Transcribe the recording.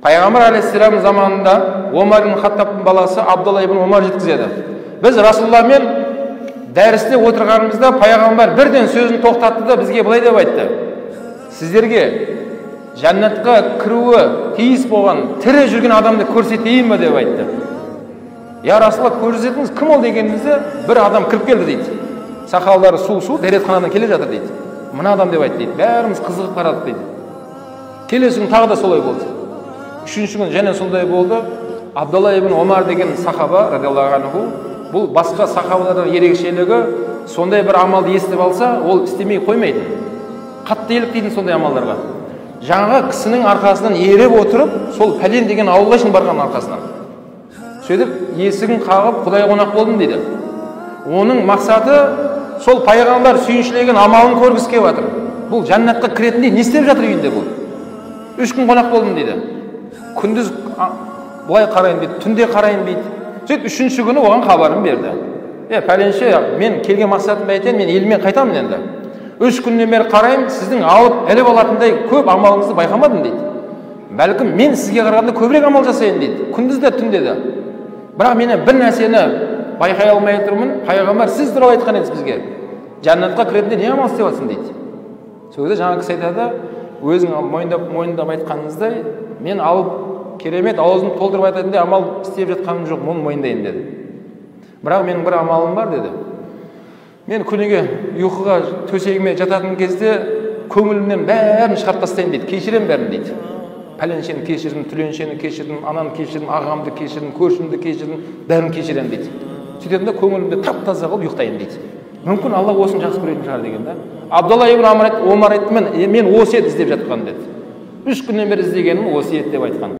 Пайғамбар алейхиссалам заманында Омар ибн Хаттабтың баласы Абдулла ибн Омар жеткізеді. Біз Расулалламен дәрісте отырғанымызда пайғамбар бірден сөзін тоқтатты да бізге былай деп айтты: сіздерге жәннатқа кіруі тиіс болған тірі жүрген адамды көрсетейін бе деп айтты. Я Расулалла, көрсетіңіз, кім ол дегенімізде бір адам кіріп келді дейді. Сақалдары су-су, дәретханадан келе жатыр дейді. Мына адам деп айтты дейді. Бәріміз қызығып қарадық дейді. Келесі күн тағы да солай болды. Үшінші күн және сондай болды. Абдулла ибн Омар деген сахаба радиаллаху анху, бұл басқа сахабалардан ерекшелігі, сондай бір амалды естіп алса, ол істемей қоймайтын. Қатты еліктейтін сондай амалдарға. Жаңағы кісінің арқасынан еріп отырып, сол пәлен деген ауылға шейін барған арқасынан. Сөйтіп есігін қағып, Құдай қонақ болдым дейді. Оның мақсаты сол пайғамбар сүйіншілеген амалын көргісі келіп жатыр. Бұл жәннатқа кіретіндей не істеп жатыр үйінде бұл? 3 күн қонақ болдым дейді. Күндіз былай қарайын дейді, түнде қарайын дейді. Сөйтіп 3-ші күні оған хабарын берді. Пәленше, мен келген мақсатымды айтайын, мен еліме қайтамын енді. 3 күннен бері қараймын, сіздің алып іліп алатындай көп амалыңызды байқамадым дейді. Бәлкім мен сізге қарағанда көбірек амал жасайын дейді, күндіз де түнде де. Бірақ мен бір нәрсені байқай алмай тұрмын, пайғамбар сіз туралы айтқан едіңіз бізге. Жәннатқа кіретінде не амал істеп жатсың дейді. Сол кезде жаңағы кісі айтады, өзің мойындап айтқаныңыздай, мен алып керемет аузын толтырып айтатындай амал істеп жатқаным жоқ, оны мойындайын деді. Бірақ менің бір амалым бар деді. Мен күніге ұйқыға төсегіме жататын кезде көңілімнен бәрін шығарып тастаймын дейді, кешіремін бәрін дейді. Пәленшені кешірдім, түленшені кешірдім, ананы кешірдім, ағамды кешірдім, көршімді кешірдім, бәрін кешіремін дейді. Сөйтемін де көңілімді тап-таза қылып ұйықтаймын дейді. Мүмкін Алла осыны жақсы көретін шығар деген да. Абдулла ибн Омар айтты, мен осы еді іздеп жатқан деді. 3 күннен бері іздегенім осы еді деп айтқан.